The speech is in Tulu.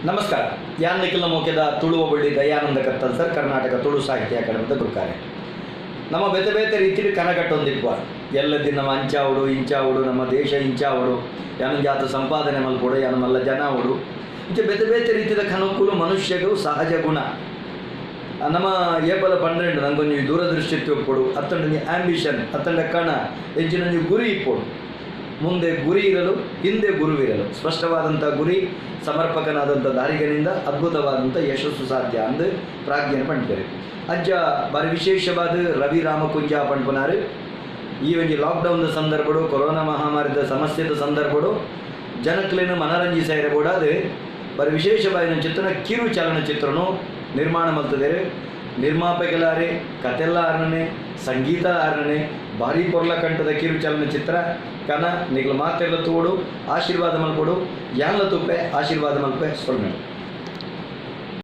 ನಮಸ್ಕಾರ. ಯಾನ್ ನಿಖಿಲ್ನ ಮೋಕೆದ ತುಳುವ ಬಳ್ಳಿ ದಯಾನಂದ ಕತ್ತಲ್ ಸರ್, ಕರ್ನಾಟಕ ತುಳು ಸಾಹಿತ್ಯ ಅಕಾಡೆಮಿದ ಗುರುಕಾರೆ. ನಮ್ಮ ಬೇತೆ ಬೇತೆ ರೀತಿಯಲ್ಲಿ ಕನಕಟ್ಟೊಂದಿಪ್ಪ ಎಲ್ಲದಿ ನಮ್ಮ ಅಂಚಾವುಡು ಇಂಚಾವುಡು, ನಮ್ಮ ದೇಶ ಇಂಚಾವುಡು, ಯಾನ ಜಾತ ಸಂಪಾದನೆ ಮಲ್ಪೊಡು, ಯಾನ ಮಲ್ಲ ಜನ ಆವೊಡು, ಇಂಚ ಬೇತೆ ಬೇತೆ ರೀತಿಯ ಕನಕುಲು ಮನುಷ್ಯಗು ಸಹಜ ಗುಣ. ನಮ್ಮ ಏಪಲ ಪಂಡ್ರೆಂಡು ನಂಗೊಂಜಿ ದೂರದೃಷ್ಟಿ ಇಪ್ಪೊಡು, ಅತ್ತಂಡ ಆಂಬಿಷನ್, ಅತ್ತಂಡ ಕಣ, ಎಂಚಿನೊಂಜಿ ಗುರಿ ಇಪ್ಪೊಡು. ಮುಂದೆ ಗುರಿ ಇರಲು ಹಿಂದೆ ಗುರುವಿರಲು, ಸ್ಪಷ್ಟವಾದಂಥ ಗುರಿ, ಸಮರ್ಪಕನಾದಂಥ ದಾರಿಗನಿಂದ ಅದ್ಭುತವಾದಂಥ ಯಶಸ್ಸು ಸಾಧ್ಯ ಅಂದು ಪ್ರಾಜ್ಞೆಯನ್ನು ಪಂಡ್ಪೆರ್. ಅಜ್ಜ ಬಾರಿ ವಿಶೇಷವಾದ ರವಿ ರಾಮಕುಂಜ ಪಣ್ಪುನಾರು. ಈ ಒಂಜಿ ಲಾಕ್ಡೌನ್ ಸಂದರ್ಭಡು, ಕೊರೋನಾ ಮಹಾಮಾರಿದ ಸಮಸ್ಯೆದ ಸಂದರ್ಭಡು ಜನಕ್ಲೆನ್ ಮನರಂಜಿಸಾಯರೆ ಬೋಡಾದ್ ಬಾರಿ ವಿಶೇಷವಾದ ಚಿತ್ರಣ ಕಿರು ಚಲನಚಿತ್ರನು ನಿರ್ಮಾಣ ಮಲ್ತದೇರು. ನಿರ್ಮಾಪಕಲಾರೆ, ಕತೆಲ್ಲ ಆರ್ನನೆ, ಸಂಗೀತ ಆರ್ನನೆ, ಭಾರಿ ಪೊರ್ಲ ಕಂಠದ ಕಿರು ಚಲನಚಿತ್ರ ಕನ ನಿಗ್ಲ ಮಾತೆಲ್ಲ ತೂಡು ಆಶೀರ್ವಾದ ಮಲ್ಪೊಡು. ಯಾನ್ಲ ತೂಪೆ ಆಶೀರ್ವಾದ ಮಲ್ಪೆ ಸೊಲ್ಮೆಲು.